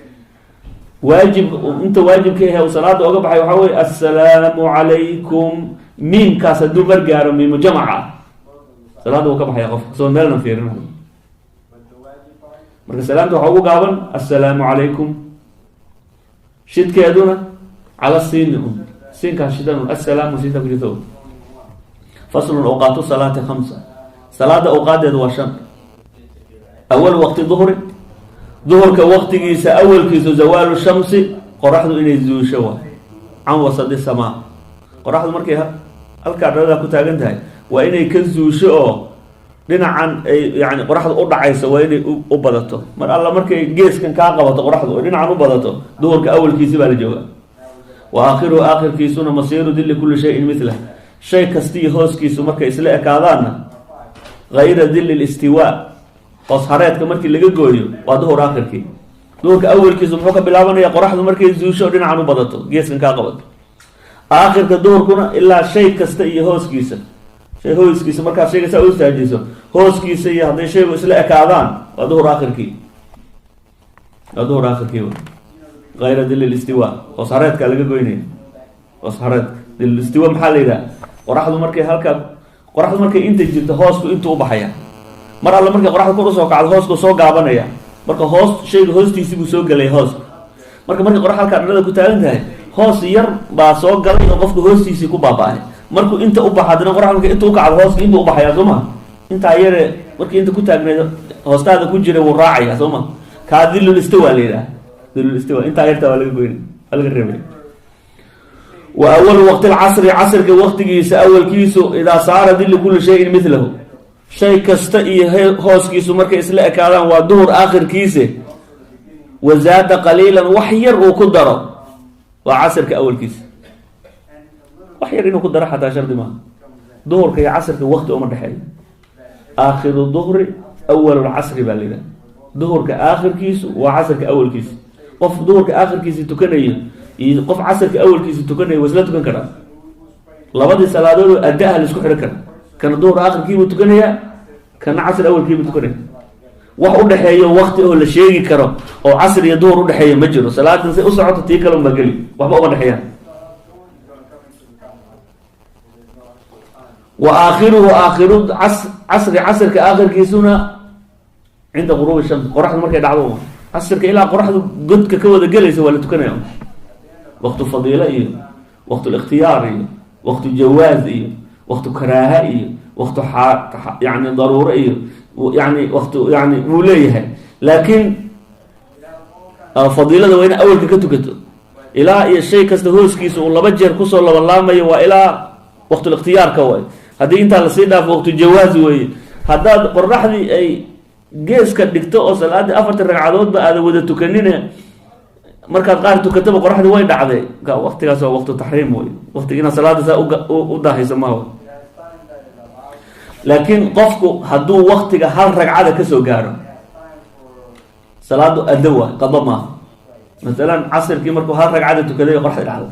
waajib, inta waajibka ahe uu salaada oga baxay waxaa weye assalaamu calaykum. Miimkaas hadduu mar gaaro, miimu jamaca ah, salaada wuu ka baxaya qofka soo meelna fiirinayo. Marka salaamta waxaa ugu gaaban assalaamu calaykum, shidkeeduna cala siini un, siinkaas shidan un, assalaamu siinta ku jirta. Faslun: awqaatu salaati khamsa, salaada awqaadeedu waa shan. Awal waqti duhri, duhurka waqtigiisa awalkiisu zawaalu shamsi, qoraxdu inay zuusho waay, can wasadi samaa. Qoraxdu markay halkaa dhalada ku taagan tahay waa inay ka zuusho oo dhinacan ay yani qoraxdu u dhacayso waa inay u badato. Mar alla markay geeskan kaa qabato qoraxdu oo dhinacan u badato, duhurka awalkiisi baa la joogaa. Wa aakhiruhu aakhirkiisuna masiiru dilli kulli shayin milah, shay kastiiyo hooskiisu markay isla ekaadaanna, gayra dilli listiwaa, hoos hareedka markii laga gooyo, waa duhur aakhirkii. Duhurka awalkiisu muxuu ka bilaabanaya? Qoraxdu markay zuusho, dhinacan u badato, geeskan kaa qabato. Aakhirka duhurkuna ilaa shay kasta iyo hooskiisa, shay hooskiisa markaad shayga saa u istaajiso, hooskiisa iyo hadday shaygu isla ekaadaan, waa duhur aakhirkii, waa duhur aakhirkii. Gayra dilli listiwa, hoos hareedkaa laga goynaya. Hoos hareedka dillistiwa maxaa la yidhaha? Qoraxdu markay halkaa, qoraxdu markay inta jirto, hoosku intuu u baxaya. Mar alle markay qoraxda kor usoo kacdo, hoosku soo gaabanaya. Marka hoos shayga hoostiisii buu soo gelay hoosku. Marka markay qorax halkaa dhalada ku taagan tahay, hoos yar baa soo galay oo qofka hoostiisii ku baaba-ay. Markuu inta u baxa, haddana qoraxda markay inta u kacdo, hooska inta u baxaya, soo ma? Intaa yare markii inta ku taagneed hoostaada ku jira wuu raacaya, soo ma? Kaa dilul istiwa la yidhaha. Dilul istiwa intaa yartaa waa laga goynay, waa laga reebay. Wa awalu waqti lcasri, casrka waqtigiisa awalkiisu, idaa saara dillu kulli shayin milahu, shay kasta iyo hooskiisu markay isla ekaadaan, waa duhur aakhirkiise, wazaada qaliilan, wax yar uu ku daro, waa casirka awalkiisa. Wax yar inuu ku daro xataa shardi maaha. Duhurka iyo casirka waqti uma dhexeeyo. Aakhiru duhri awal lcasri baa la yidhaha. Duhurka aakhirkiisu waa casirka awalkiisa. Qof duhurka aakhirkiisa tukanayo iyo qof casirka awalkiisa tukanayo waa isla tukan karaa. Labadii salaadood oo adda-ah la isku xidhan karaa. Kana duhur aakhirkiibuu tukanayaa, kana casr awalkiibuu tukanaya. Wax udhexeeyo wakti oo la sheegi karo oo casr iyo duhur udhexeeya ma jiro. Salaadan say u socoto, tii kale unbaa geli, waxba uma dhexeeyaan. Wa aakhiruhu aakhiru casri, casrka aakhirkiisuna, cinda quruubi shams, qoraxdu markay dhacdo. Casirka ilaa qoraxdu godka ka wada gelaysa waa la tukanaya. Waqtu fadiilo iyo waqtu likhtiyaar iyo waqtu jawaaz iyo waqtu karaaha iyo waqtu yani daruuro iyo yani waqtu yani wuu leeyahay, laakiin fadiilada waa ina awalka ka tukato. Ilaa iyo shay kasta hooskiisa uu laba jeer kusoo labalaamayo waa ilaa waqtulikhtiyaarka waay. Haddii intaa lasii dhaafo, waqtu jawaaz weeye. Haddaad qoraxdii ay geeska dhigto oo salaadii afartii ragcadoodba aada wada tukanine, markaad qaar tukataba qoraxdii way dhacday, waqtigaas waa waqtu taxriim wey. Waqtiga inaad salaada saa u daahayso maha. Laakiin qofku hadduu waqtiga hal ragcada kasoo gaaro, salaadu addo waay, qado maaha. Masalan casirkii markuu hal ragcada tukaday, qoraxdii dhacday,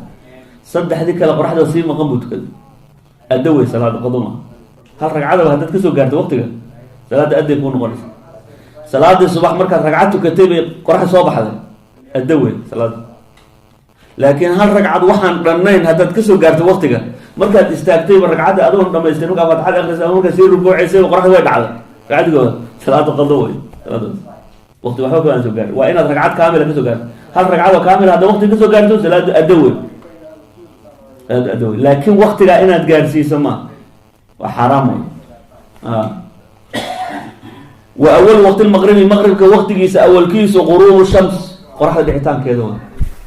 saddexdii kale qoraxda sii maqan buu tukaday, addo wey salaada, qado maaha. Hal ragcadaba haddaad kasoo gaarto waqtiga, salaada adday kuu noqonaysa. Salaadii subax markaad ragcad tukatay bay qoraxda soo baxday, addo wey salaada. Laakiin hal ragcad waxaan dhannayn haddaad kasoo gaarto waqtiga, markaad istaagtayba ragcadda adoon dhamaystir, markaa faatixada akhrisa ama markaad sii rukuucaysayba qoraxda way dhacday ragcadigooda, salaada qado wey. Salaada waqti waxba kamaan soo gaari, waa inaad ragcad kaamila kasoo gaarto. Hal ragcad oo kaamila hadda waqtiga kasoo gaarto, salaadu addo wey, salaadu addo wey. Laakiin waqtigaa inaad gaarsiiso ma waa xaaraam wey. Wa awal waqti lmaqribi, maqribka waqtigiisa awalkiisu, quruubu shams, qoraxda dhicitaankeeda waa.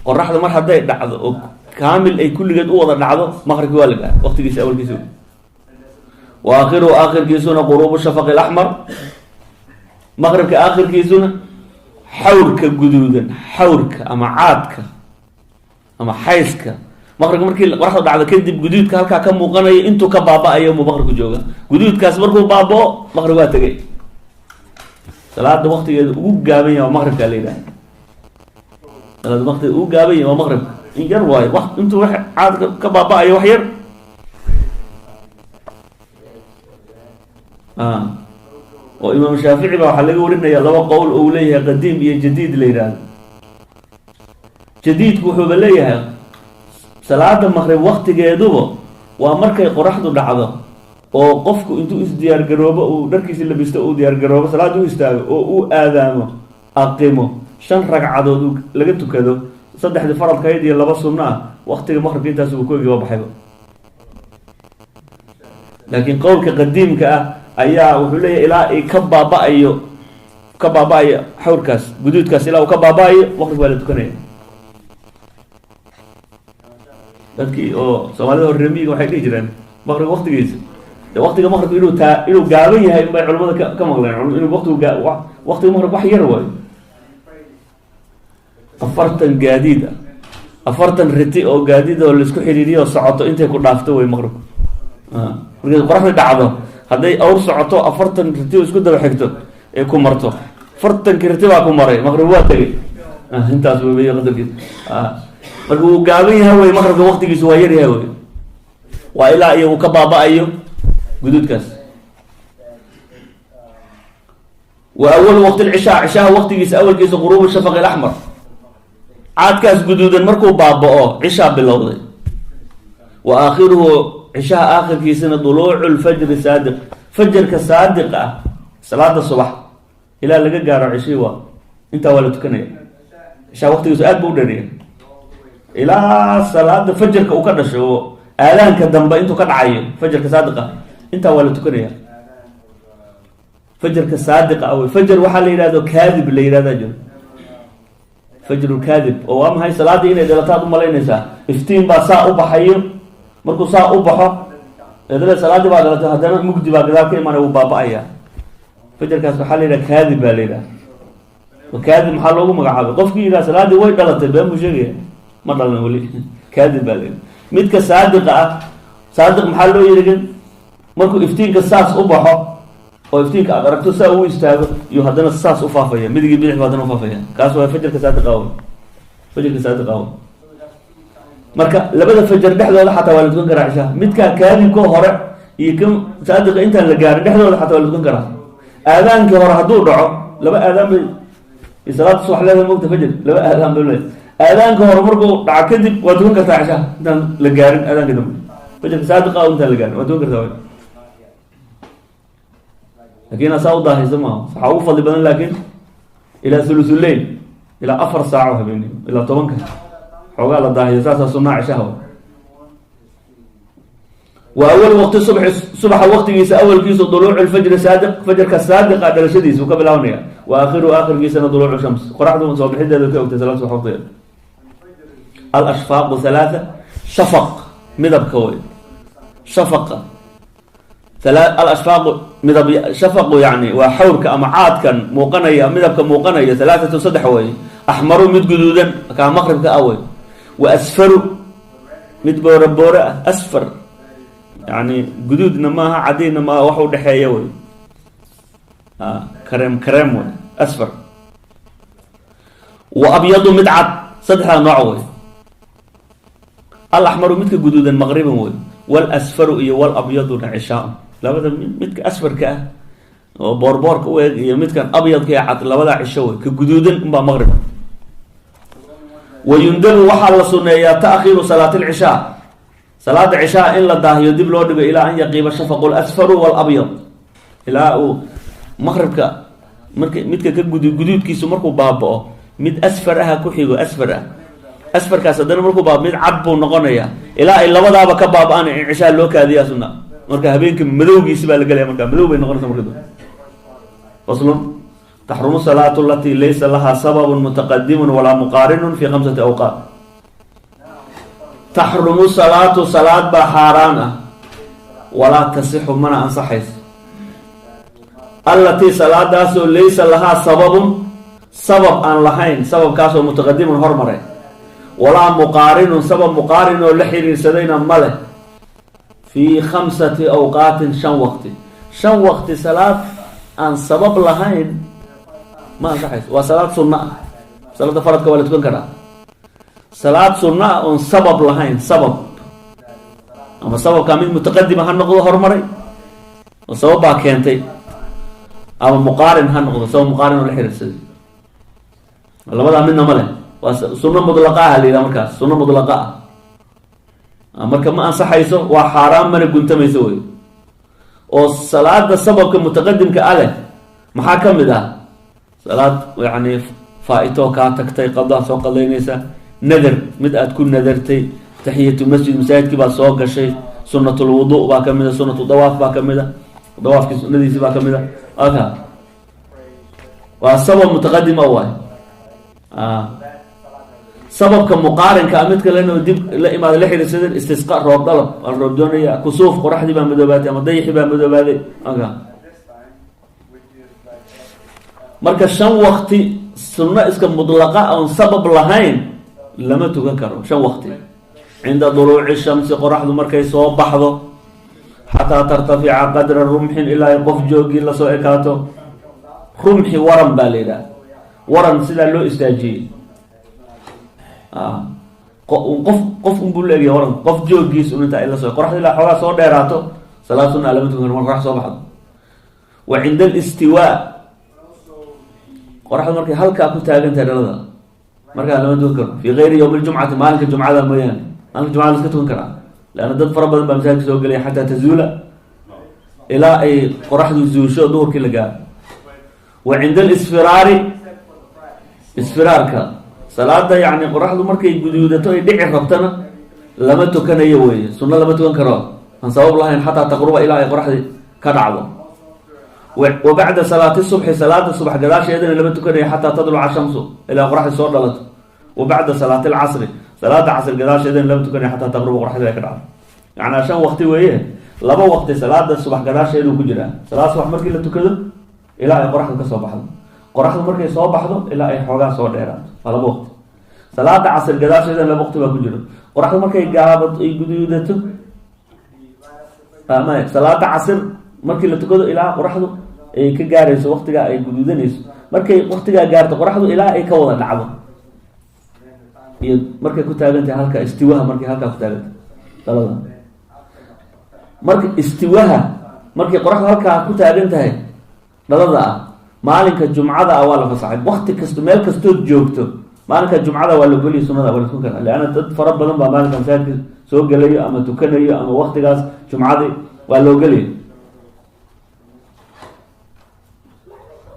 Qoraxda mar hadday dhacdo oo kaamil ay kulligeed u wada dhacdo, maqribki waa la gaara waqtigiisa awalkiisa. Wa aakhiruhu aakhirkiisuna quruubu shafaqi alaxmar, maqribka aakhirkiisuna xawrka guduudan, xawrka ama caadka ama xayska. Maqribka markii qoraxda dhacdo kadib, guduudka halkaa ka muuqanayo intuu ka baaba-ayo muu maqribku jooga. Guduudkaas markuu baaba-o, maqrib waa tegay. Salaada waqtigeeda ugu gaaban yahay waa maqribkaa la yidhaha. Salaada waqtigeeda ugu gaaban yahay waa maqribka, in yar waayo wa intuu wax caadka ka baaba-ayo, wax yar. Oo imaam Shaafici baa waxaa laga warinaya laba qowl oo uu leeyahay, qadiim iyo jadiid la yidhaahdo. Jadiidku wuxuuba leeyahay salaada maqrib waqtigeeduba waa markay qoraxdu dhacdo oo qofku intuu isdiyaargaroobo, uu dharkiisi labisto, uu diyaargaroobo, salaada u istaago oo uu aadaamo, aqimo, shan ragcadood uu laga tukado, saddexdii faradkayd iyo laba sunno ah, waqtiga maqribka intaas uu ku egi, waa baxayba. Laakiin qowlka qadiimka ah ayaa wuxuu leeyahay ilaa ay ka baaba-ayo, ka baaba-ayo xawrkaas guduudkaas, ilaa uu ka baaba-ayo maqrib waa la tukanaya. Dadkii oo Soomaalida hore reemiyiga waxay dhihi jireen maqrib waqtigiisa de waqtiga maqribka inuu taa inuu gaaban yahay bay culamada ka maqleen, inuu waqtigu gaa waqtiga maqrib wax yar waayo, 40 gaadiid ah. 40 riti oo gaadiid oo laisku xidhiiriyo oo socoto intay ku dhaafto wey maqribku. Markay qoraxda dhacdo, hadday awr socoto 40 riti oo isku daba xigto ee ku marto, 40-kii riti baa ku maray, maqrib waa tegay. Intaas wey qadarkiis. Marka wuu gaaban yahay wey, maqribka waqtigiisu waa yar yahay wey, waa ilaa iyo uu ka baaba-ayo guduudkaas. Wa awalu waqti lcishaa, cishaha waqtigiisa awalkiisa, quruubu shafaq alaxmar, caadkaas guduudan markuu baaba-o cishaa bilowday. Wa aakhiruhu, cishaha aakhirkiisana, duluucu lfajri saadiq, fajarka saadiq ah, salaada subax ilaa laga gaaro cishii waa intaa waa la tukanaya. Cishaha waqtigiisu aad bu u dheeriya, ilaa salaada fajarka uu ka dhasho oo aadaanka dambe intuu ka dhacayo fajarka saadiqa, intaa waa la tukanaya. Fajarka saadiqa ah wey. Fajar waxaa la yidhahdo kaadib la yidhahdaa jiro, fajrulkaadib, oo waa maxay? Salaaddii inay dhalataad umalaynaysaa, iftiin baa saa u baxayo. Markuu saa u baxo eedale salaaddii baa dhalatay, haddana mugdi baa gadaal ka imaanaya, wuu baaba-aya. Fajarkaas waxaa la yidhaha kaadib baa la yidhaha. Kaadib maxaa loogu magacaabay? Qofkii yidhaha salaaddii way dhalatay been buu sheegaya, ma dhalan weli, kaadib baa la yidhaha. Midka saadiqa ah, saadiq maxaa loo yidhi? Markuu iftiinka saas u baxo oo iftiinka aad aragto saa uu istaago iyo haddana saas u faafaya, midigii bidix ba haddana ufaafaya, kaas waa fajarka saadiqa wey, fajarka saadiqa wey. Marka labada fajar dhexdooda xataa waa la tukan karaa cishaha. Midkaa kaadibka hore iyo kan saadiqa intaan la gaarin dhexdooda xataa waa la tukan karaa. Aadaankii hore hadduu dhaco, laba aadaan bay salaada subax leedahay, mogta fajr laba aadaan bay leedahay. Aadaanka hore markuu dhaco kadib waa tukan kartaa cishaha intaan la gaarin aadaanka dambe, fajarka saadiqa intaan la gaarin waa tukan kartaa. Lakin asaa u daahaysa maaha, waxaa ugu fadli badan laakiin ilaa thuluthuleyl, ilaa 4 saaco habeenimo, ilaa 10-ka xoogaa la daahiyo, saasaa sunaa cishaha. Wa awal waqti subxi, subaxa waqtigiisa awalkiisu, duluucu lfajri saadiq, fajarka saadiqa dhalashadiisa uu ka bilaabanaya. Wa aakhiru, aakhirkiisana, duluucu shams, qoraxdu soo bixideeda ka ogtay salaad subax waqtigeeda. Alashfaaqu halaatha, shafaq midabka wey, shafaqa alashfaaqu midab, shafaqu yani waa xawrka ama caadkan muuqanaya, midabka muuqanaya. Halaathatu, saddex wey: axmaru, mid guduudan, kaa maqribka ah wey; wa asfaru, mid boore boore ah, asfar yani guduudna maaha, cadiinna maaha, wax u dhexeeya wey, kareem kareem wey asfar; wa abyadu, mid cad. Saddexdaa nooc wey. Alaxmaru, midka guduudan, maqriban wey; walasfaru iyo walabyaduna cishaa. Labada midka asfarka ah oo boorboorka u eg iyo midkan abyadka ee cad, labadaa cisho wey, ka guduudan unbaa maqrib. Wa yundabu, waxaa la suneeyaa, ta'khiiru salaati alcishaa, salaada cishaa in la daahiyo, dib loo dhigo, ilaa an yaqiiba shafaqu lasfaru walabyad, ilaa uu maqribka marka midka ka guduudkiisu markuu baaba-o, mid asfar aha ku xigo, asfar ah, asfarkaas haddana markuu baaba mid cad buu noqonayaa, ilaa ay labadaaba ka baaba-aan in cishaa loo kaadiyaa sunna. Marka habeenka madowgiisi baa la gelaya, marka madow bay noqonaysa marka. Faslun: taxrumu salaatu alatii laysa lahaa sababun mutaqadimun walaa muqaarinun fi khamsati awqaat. Taxrumu salaatu, salaad baa xaaraan ah, walaa tasixu, mana ansaxayso, allatii, salaadaasoo, laysa lahaa sababun, sabab aan lahayn, sababkaasoo mutaqadimun hormaray, walaa muqaarinun, sabab muqaarin oo la xiriirsadayna ma leh, fii khamsati awqaatin, shan waqti. Shan waqti salaad aan sabab lahayn ma ansaxayso. Waa salaad sunna ah, salaada faradka waa la tukan karaa. Salaad sunna ah oon sabab lahayn, sabab ama sababkaa mid mutaqadima ha noqdo, horumaray oo sabab baa keentay, ama muqaarin ha noqdo, sabab muqaarin oo la xiriirsaday, labadaa midna ma leh, waa sunno mudlaqa ah la yidhaha. Markaas sunno mudlaqa ah marka ma ansaxayso, waa xaaraan, mana guntamayso wey. Oo salaada sababka mutaqadimka a leh maxaa ka mid ah? Salaad yacni faa-itoo kaa tagtay, qadaa soo qadaynaysa, nadar mid aad ku nadartay, taxiyatu masjid, masaajidkii baad soo gashay, sunatulwudu baa kamid a, sunatu dawaaf baa kamid a, dawaafkii sunadiisi baa kamid a. Aka waa sabab mutaqadim a waay. Sababka muqaarinka a mid kalena oo dib la imaada, la xiriirsadan, istisqa, roob dalab, aan roob doonaya, kusuuf, qoraxdii baa madoobaatay ama dayixii baa madoobaaday. Aka marka shan waqti sunno iska mudlaqa oon sabab lahayn Lama tukan karo shan waqti. Cinda duluuci shamsi, qoraxdu markay soo baxdo, xataa tartafica qadra rumxin, ilaa ay qof joogii lasoo ekaato. Rumxi waran baa la yidhaha, waran sidaa loo istaajiyey, qof qof unbuu la egya waran, qof joogiis un intaa lasoo qoraxda ilaa xoogaa soo dheeraato. Salaad sunna lama tukan karo marka qorax soo baxdo. Wa cinda alistiwaa, qoraxdu markay halkaa ku taagan tahay dhalada, markaa lama tukan karo. Fi gayri yowmi ljumcati, maalinka jumcada mooyaane. Maalinka jumcada la iska tukan karaa, leanna dad fara badan baa masaajidka soo gelaya. Xataa tazuula, ilaa ay qoraxdu zuusho, duhurkii la gaaro. Wa cinda alisfiraari, isfiraarka salaada, yacni qoraxdu markay guduudato ay dhici rabtana lama tukanayo weeye, sunno lama tukan karo aan sabab lahayn. Xataa taqruba, ilaa ay qoraxdii ka dhacdo. Wa bacda salaati subxi, salaada subax gadaasheedana lama tukanayo, xataa tadluca shamsu, ilaa qoraxdii soo dhalato. Wa bacda salaati alcasri, salaada casr gadaasheedana lama tukanayo, xataa taqruba, qoraxdii ay ka dhacdo. Macnaa shan waqti weeye. Laba waqti salaada subax gadaasheeduu ku jiraa. Salaada subax markii la tukado ilaa ay qoraxdu kasoo baxdo, qoraxdu markay soo baxdo ilaa ay xoogaa soo dheeraato, waa laba waqti. Salaada casr gadaasheedana laba waqti baa ku jiro. Qoraxdu markay gaabato ay guduudato, may, salaada casr markii la tukado ilaa qoraxdu ay ka gaarayso waqtigaa ay guduudanayso, markay waqtigaa gaarto qoraxdu ilaa ay ka wada dhacdo, iyo markay ku taagan tahay halka istiwaha, markay halkaa ku taagantahay dalada, marka istiwaha markay qoraxdu halkaa ku taagan tahay dhalada ah, maalinka jumcada ah waa la fasaxay. Wakti kasto, meel kastood joogto, maalinka jumcada waa la goliya, sunada waa la tukan karaa, leanna dad fara badan baa maalinka masaajidka soo gelayo ama tukanayo, ama waktigaas jumcadii waa loo gelaya.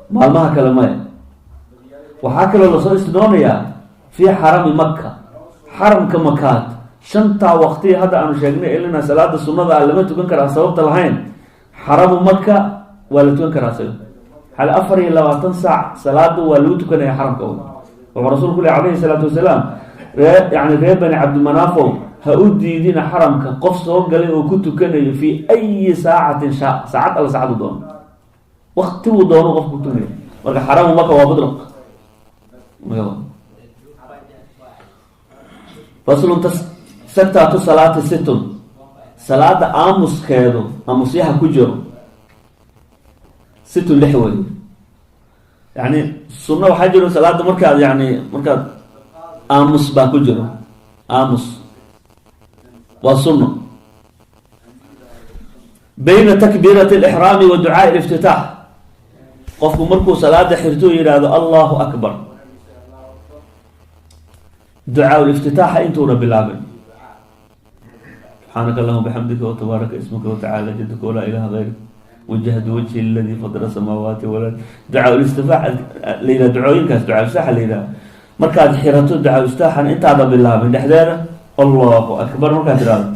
Maalmaha kale maya. Waxaa kaloo lasoo isnoonayaa fii xarami Maka, xaramka Makaad, shantaa waqti hadda aanu sheegnay ilina salaada sunada ah lama tukan karaa sababta lahayn. Xaramu Maka waa la tukan karaa isaga xal 24 saac salaada waa lagu tukanaya xaramka. Wuxuu rasuulku leh calayhi salaatu wasalaam: ree yani reer Bani Cabdimanaafow, ha u diidina xaramka qof soo galay oo ku tukanayo fii ayi saacatin shaa, saacad alla saacadu doono, waktiguu doono qofku ku tukanaya. Marka xaramu Maka waa mutlaq. Faslun saktaatu salaati situn, salaada aamuskeedu, aamusyaha ku jiro, situn, lix wey. Yani sunno waxaa jiro salaada markaad, yani markaad aamus baa ku jiro, aamus waa sunno. Bayna takbiirati alixraami wa ducaai liftitaax, qofku markuu salaada xirto yidhaahdo "Allahu akbar", ducaa liftitaaxa intuuna bilaabin, "Subxaanaka allahuma bixamdika watabaaraka ismuka watacaala jaduka walaa ilaha gayrik wajahtu wajhi aladi fadra samaawaati wala", ducaa listiftaax la yidhaha. Ducooyinkaas ducaa iftitaaxa la yidhaha, markaad xirato ducaa iftitaaxan intaada bilaabin dhexdeeda, "Allahu akbar" markaad tidhahdo,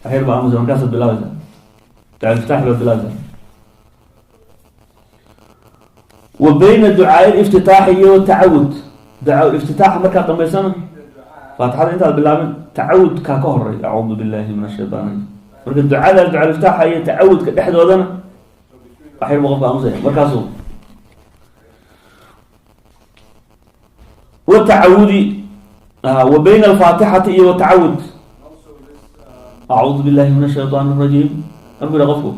waxyar baa aamusa, markaasaad bilaabaysaa ducaa iftitaax baad bilaabaysaa. Wa bayna ducaai liftitaaxi iyo tacawud, ducaa iftitaaxa markaad dhamaysana, faatixada intaad bilaabin tacawudkaa ka horay, "Acuudu billahi min ashaytaan rajim". Marka ducada ducaa iftitaaxa iyo tacawudka dhexdoodana waxyar buu qofka aamusaya markaasuu wa tacawudi. Wa bayna alfaatixati iyo watacawud, "Acuudu billahi min ashaytaan arajiim" markuu yidha qofku,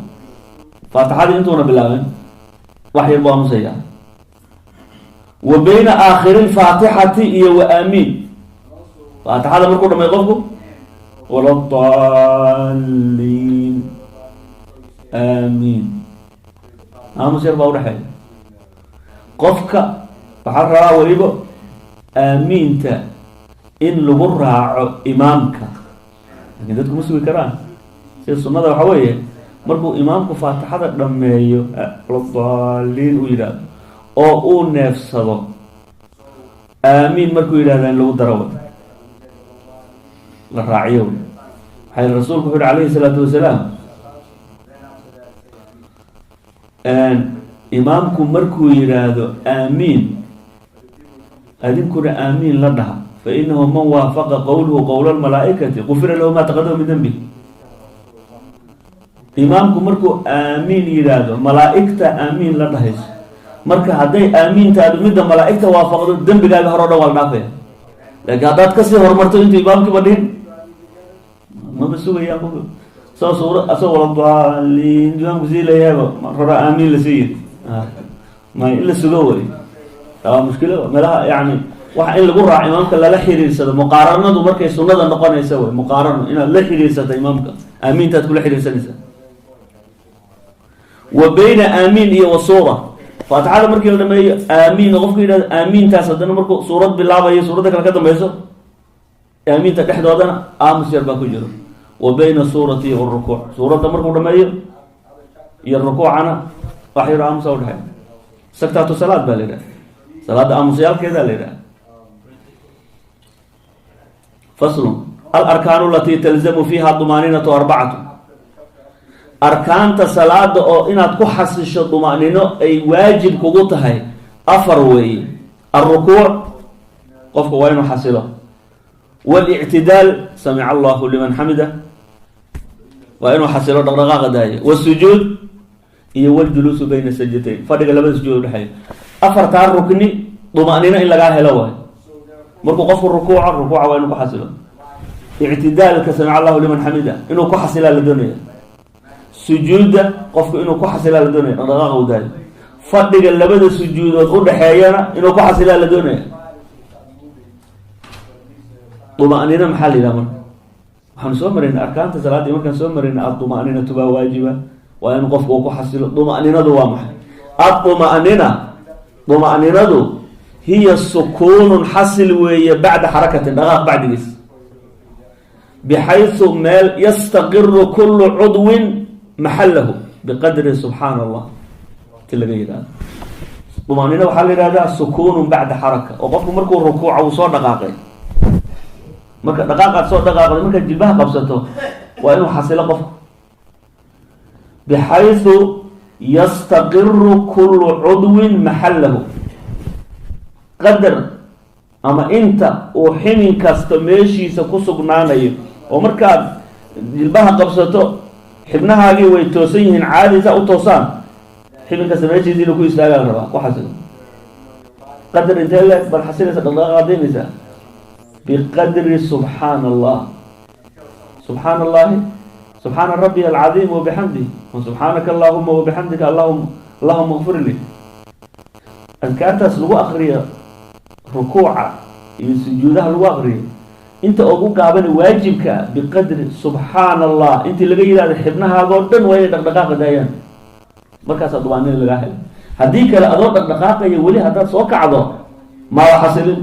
faatixadii intuuna bilaabin wax yar buu aamusaya. Wa bayna aakhiri lfaatixati iyo wa aamiin, faatixada markuu dhamay qofku, "Waladaliin, aamiin", aamus yar baa udhexeeya. Qofka waxaa rabaa weliba aamiinta in lagu raaco imaamka, lakin dadku ma sugi karaan. Sida sunnada waxaa weeye, markuu imaamku faatixada dhammeeyo, "Ladaliin" uu yidhaahdo oo uu neefsado, aamiin markuu yidhahda in lagu daro way, la raaciyo wey. Maxaa rasuulku wuxu uhi calayhi salaatu wasalaam: "Imaamku markuu yidhaahdo aamiin, adinkuna aamiin la dhaha, fa inahu man waafaqa qowluhu qowla almalaa'ikati qufira lahu ma taqadama min denbi." Imaamku markuu aamiin yidhaahdo, malaa'igta aamiin la dhahayso. Marka hadday aamiintaadu midda malaa'igta waafaqdo, dembigaaga hore o dhan waa la dhaafaya. Laakiin haddaad kasii horumarto intuu imaamkiiba dhihin, maba sugayaan qofka soo suura asagoo wala daaliin imaamku sii leeyahayba rora aamiin lasii yiri. May, in la sugo wey, waa mushkilo meelaha. Yani waxa in lagu raaco imaamka lala xiriirsado, muqaaranadu markay sunnada noqonaysa wey, muqaarano inaad la xiriirsato imaamka, aamiintaad kula xiriirsanaysaa. Wa bayna aamiin iyo wa suura, faatixada markii la dhameeyo aamiin oo qofku yidhahdo aamiintaas, haddana markuu suurad bilaabayo suuradda kale ka dambeyso, aamiinta dhexdoodana aamus yar baa ku jiro. Wa bayna suurati warukuuc, suuradda markuu dhameeyo iyo rukuucana wax yaro aamusa udhexeeya. Saktaatu salaad baa la yidhaha, salaadda aamusyaalkeedaa la yidhaha. Faslun: alarkaanu alatii talzamu fiiha dumaaninatu arbacatu. Arkaanta salaada oo inaad ku xasisho dumanino ay waajib kugu tahay afar weeye: alrukuuc, qofka waa inuu xasilo; walictidaal, samica allahu liman xamida, waa inuu xasilo, dhaqdhaqaaqa daayo; wasujuud iyo waljuluusu bayna sajdateyn, fadhiga labada sujuud udhexeeya. Afartaa rukni dumanino in lagaa helo waayo. Markuu qofku rukuuco, rukuuca waa inuu ku xasilo; ictidaalka, samica allahu liman xamida, inuu ku xasilaa la doonaya; sujuudda qofku inuu ku xasilaa la doonaya, dhaqdhaqaaqa u daayo; fadhiga labada sujuudood udhexeeyana inuu ku xasilaa la doonaya. Dumanino maxaa la yidhaha? Marka waxaanu soo marayna arkaanta salaaddii, markaan soo marayna addumaninatu baa waajiba, waa in qofku uu ku xasilo. Dumaninadu waa maxay? Addumanina, dumaninadu hiya sukuunun, xasil weeye, bacda xarakatin, dhaqaaq bacdigiis, bixaysu meel yastaqiru kulu cudwin maxalahu biqadri subxaana Allah ti laga yidhahdo. Dumanino waxaa la yihahdaa sukuunun bacda xaraka, oo qofku markuu rukuuca uu soo dhaqaaqay, marka dhaqaaqaad soo dhaqaaqday, markaad jilbaha qabsato, waa inuu xasilo qofku, bixaysu yastaqiru kulu cudwin maxalahu, qadar ama inta uu ximin kasta meeshiisa ku sugnaanayo. Oo markaad jilbaha qabsato, xibnahaagii way toosan yihiin, caadisa u toosaan, xibin kasta meeshiisa inuu ku istaagaa la rabaa, ku xasilo. Qadar intee leeg baad xasilaysa, dhaqdhaqaaqa daynaysaa? Biqadri subxaana Allah, subxaana allahi, subxaana rabbiy alcadiim wabixamdih, subxaanaka allahuma wabixamdika, allahuma kfir li. Adkaartaas lagu akriyo rukuuca iyo sujuudaha lagu akriyo, inta ugu gaabani waajibka, biqadri subxaana Allah intii laga yidhahdo, xibnahaagoo dhan waa inay dhaqdhaqaaqa daayaan, markaasaa dumaanina lagaa helay. Haddii kale adoo dhaqdhaqaaqaya weli haddaad soo kacdo, maada xasilin.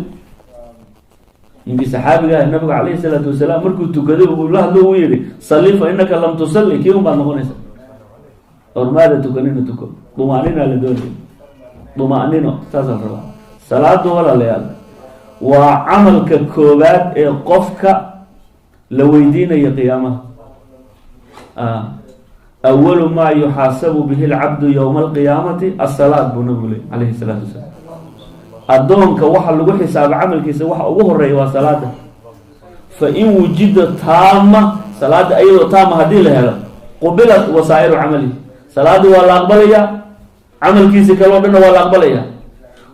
Ninkii saxaabiga ah nabigu calayhi salaatu wasalaam markuu tukaday uu la hadlo, uu yihi: "Salli fa innaka lam tusalli." Kii un baad noqonaysa, ormaada tukanina, tuko. Dumaanina la doonaya, dumaanino saasaa la rabaa. Salaadu, walaalayaal, waa camalka koowaad ee qofka la weydiinayo qiyaamaha. "Awalu maa yuxaasabu bihi lcabdu yowma alqiyaamati asalaad," buu nabigu ley calayhi salaatu wasalaam. Addoonka waxa lagu xisaabo camalkiisa waxa ugu horeeya waa salaada. Fa in wujida taama, salaada ayadoo taama haddii la helo, qubilat wasaa'iru camalihi, salaadii waa la aqbalayaa, camalkiisi kaleo dhanna waa la aqbalaya.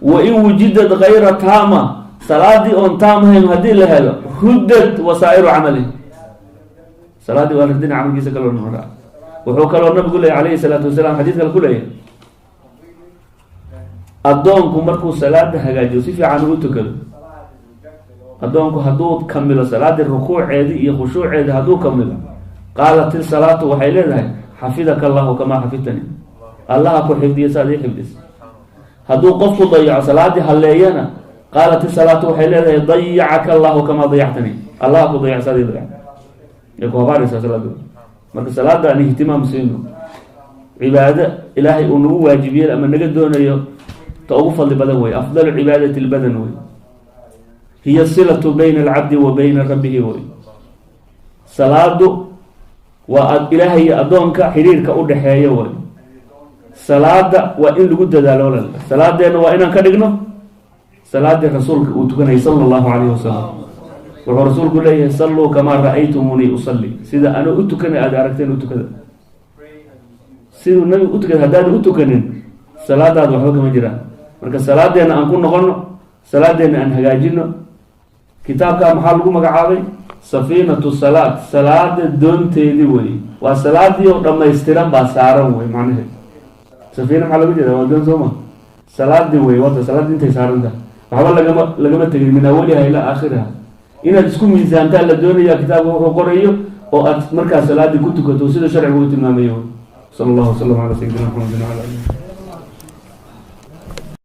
Wa in wujidad gayra taama, salaadii oon taam ahayn haddii la helo, ruddad wasaa'iru camalihi, salaadii waa radina, camalkiisa kaloo dhan raa. Wuxuu kaloo nabigu leeyay calayhi salaatu wasalaam, xadiis kale ku leeyahay, addoonku markuu salaada hagaajiyo, si fiican ugu tukado, addoonku hadduu kamilo salaadii, rukuuceedii iyo khushuuceedii hadduu kamilo, qaalat isalaatu, waxay leedahay: "Xafidaka allahu kamaa xafidtani," Allaha ku xifdiyo saad ii xifdis. Hadduu qofku dayaco, salaadii halleeyana, qaalat isalaatu, waxay leedahay: "Dayacaka allahu kamaa dayactani," Allaha ku dayac saad ii dayac. Ay ku habaaraysaa salaada. Marka salaada aan ihtimaam siino, cibaado Ilaahay uu nagu waajibiyey ama naga doonayo ta ugu fadli badan wey, afdalu cibaadati lbadan wey, hiya silatu bayna alcabdi wa bayna rabbihi wey. Salaadu waa Ilaahay iyo addoonka xiriirka u dhexeeya wey. Salaada waa in lagu dadaalo, walaal. Salaadeenna waa inaan ka dhigno salaadii rasuulka uu tukanayay sala allahu calayhi wasalam. Wuxuu rasuulku leeyahay: "Salluu kamaa ra'aytumuunii usalli," sida anuu u tukanay aada aragteen u tukada. Siduu nabigu u tukaday haddaada u tukanin, salaadaada waxba kama jiraan. Marka salaadeenna aan ku noqono, salaadeenna aan hagaajino. Kitaabkaa maxaa lagu magacaabay? Safiinatu Salaad, salaada doonteedii wey. Waa salaadii oo dhammaystiran baa saaran wey. Macnaheed safiina maxaa lagu jeeda? Waa doon, soo ma? Salaadii wey, wata salaadii intay saaran tahay, waxba lagama tegin, min awaliha ilaa aakhiriha. Inaad isku miisaantaa la doonaya kitaabka wuxuu qorayo, oo aad markaa salaadii ku tukato sida sharcigu u tilmaamayo. Sala allahu wasalam calaa sayidina Maxamedin wala ali.